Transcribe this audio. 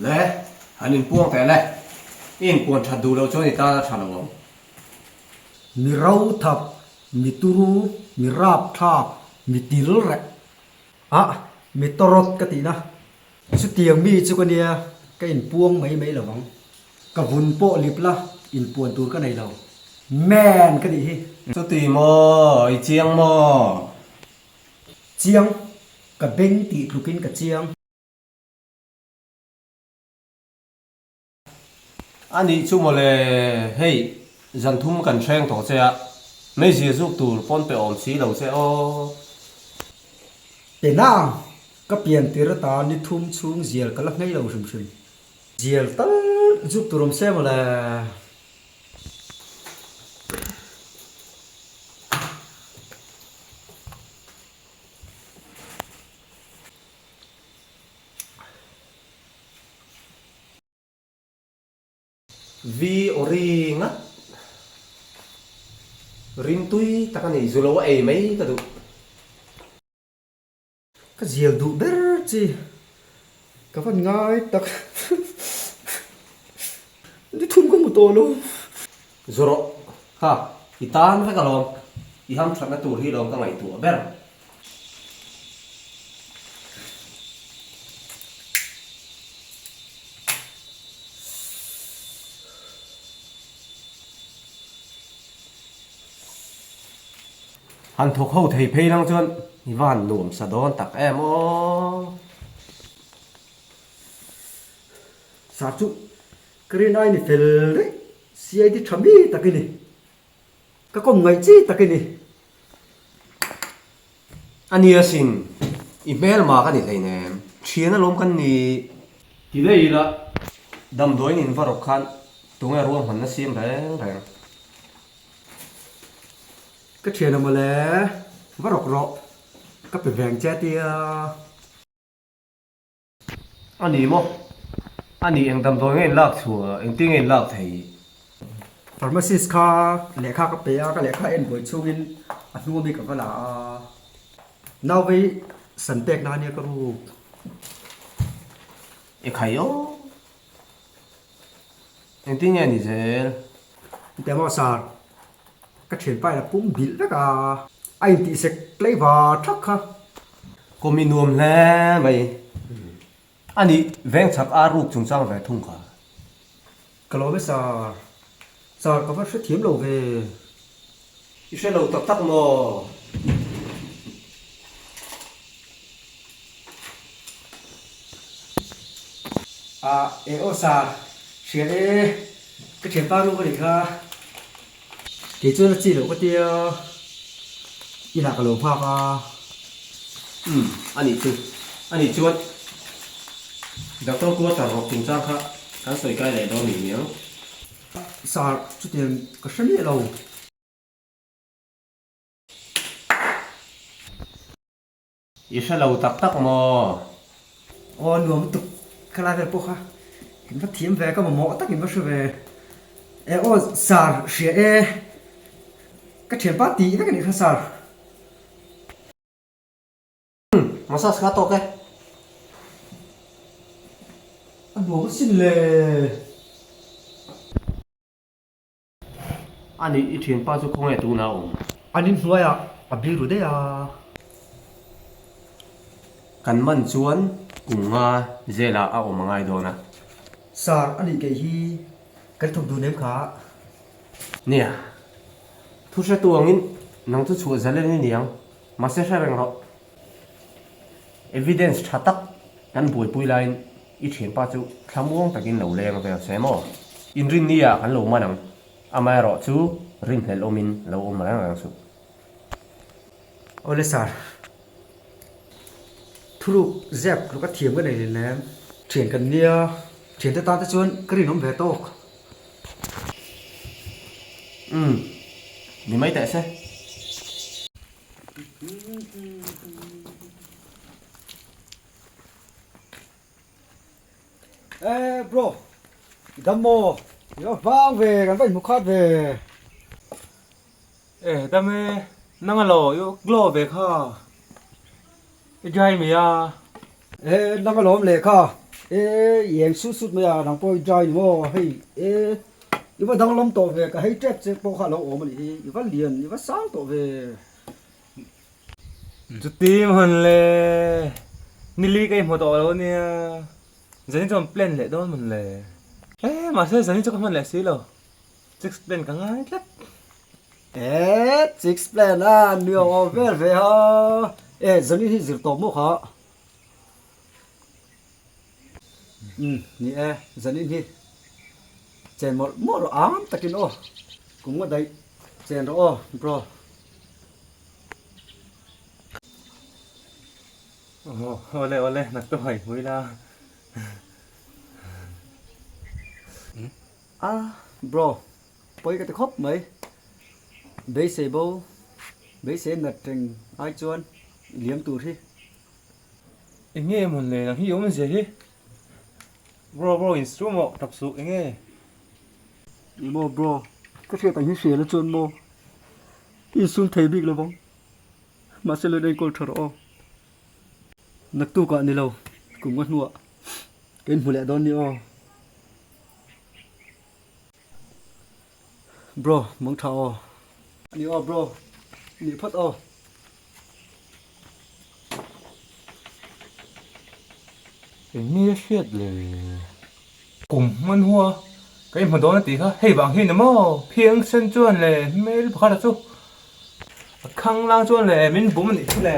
Le, han inpuang teh le. I inpuan that duh loh chuan i tan a tha lo ang. Mi rothap, mi turu, mi rapthlak, mi til reh. Ah, mi tawrawt ka tihna. Chutiang mi chu ka nia, ka inpuang mai mai lo ang. Ka vun pawh lip la, inpuan tur ka nei lo. Man ka nih hi. Chuti maw, i chiang maw? Chiang, ka beng tih tlukin ka chiang. A nih chu mawle, hei zan thum kan hreng tawh che a, meizia zuk tur pawn pe awm si lo che aw. Penang, ka pian tir ata ni thum chhung zial ka la nghei lo hrim hrim. Zial tal zuk tur awm se mawle. Vi awri ngat rimtui tak a ni, zu lo a ei mai ka duh. Ka zial duh ber chi ka van ngai tak ni thum ka hmu tawh lo. Zu rawh, ha, i tan vek alawm, i hamthatna tur hi lawm ka ngaihtuah ber. Han thawk ho thei phei lang chuan i van nuam sa dawn tak em aw. Sa chu ka rin ai ni fel daih, CID tha mi tak i ni. Ka kawm ngaih chi tak i ni. A ni asin, i hmelma ka ni hleinem, thian alawm kan ni. Ti daih ila, damdawiin in va rawk khan tunge ruahmanna siam reng reng. Ka thian a mawle, va rawk rawh, ka pe veng che tia. A ni maw? A ni eng damdawi nge in lak chhuah, engtin nge in lak thei? Pharmacist kha lehkha ka pe a, ka lehkha en buai chhungin a hnung ami ka va la a, nauvei san pek na ania ka ruk. E khai aw. Engtin nge ni zel? Engtiang maw sir? Ka thianpa in a pum bilh vek a, a intihsek tlaivar thak kha. Kawm i nuam hle mai. A nih, veng chak a ruk chungchang ve thung kha. Ka lawm e sir. Sir ka va hrethiam lo ve. I hre lo tak tak maw? A e aw sir, hria e, ka thianpa ruk a nih kha. Kei chuan a chi loh ka tia, inah ka lo nghak a. Umm, a nih chu. A nih chuan Doctor quarter rawk chungchang kha kan sawi kai leh dawn ni niang. Sir, chutiang ka hre miah lo. I hre lo tak tak maw? Aw nuam lutuk ka lai vel pawh kha in va thiam ve ka mamawh tak in va hre ve e aw sir hria e ka thianpa tih vek a nih kha sir. Umm massage kha tawk e. A nuam asin le. A nih, i thianpa chu khawnge tuna a awm? An inhnuaiah a biru daih a. Kan man chuan kum nga zelah a awm a ngai dawn a. Sir, a nih kei hi kan thawk dun em kha? Nia, thu hretu angin nang chu chhuah zalen i ni ang, mahse hre reng rawh. Evidence tha tak kan buaipui laiin i thianpa chu thlamuang takin lo leng vel se maw? Inrinni ah kan lo man ang, amaherawh chu rinhlelh awmin lo awm reng reng suh. Awle sir, thuruk zep tluk a thiam ka nei lem lem. Thian kan nia, thiante tan te chuan ka rinawm ve tawk. Umm, ni mai teh se. Eh bro, i dam maw? I va vang ve, kan va inhmu khat ve. Eh dam e, nang a lo, i glow ve kha. I dry mai a. Eh nang a lawm leh kha. Eh i eng sut sut mai a, nang pawh i dry ni maw? Hei eh i va danglam tawh ve, ka hei tep che pawh kha a lo awm a nih hi, i va lian, i va sang tawh ve. Chuti hman le, nili ka inhmu tawh lo ania, zani chuan plan leh dawn hman le. Eh mahse zani chu ka hman leh si lo, six plan ka ngai tlat. Eh six plan a nuam awm vel ve ha, eh zani hi zir tawp maw kha. Umm ni e, zanin hi chen mawlh mawlh rawh am takin aw, kum nga daih chen rawh aw bro. Awle awle naktuk haih hmui la. A bro pawi ka ti khawp mai, beisei bo beisei nat reng ai chuan i liam tur hi. Enge mawn le nang hi awm zia hi bro bro in su maw tap suh enge. Ni maw bro ka hriat ang hi hria la chuan maw i insum thei bik lo vang mahse lo in enkawl tha rawh aw naktuk ah ni lo kum nga hnuah ka inhmu leh dawn ni aw bro mang tha aw. Ni aw bro ni phawt aw. Eng nge a hriat le? Kum hman hua ka inhmu dawn a tih kha hei vang hi ni maw? Phiang sen chuan le hmel pakhat a chu a khang lang chuan le min bum a nih chu le.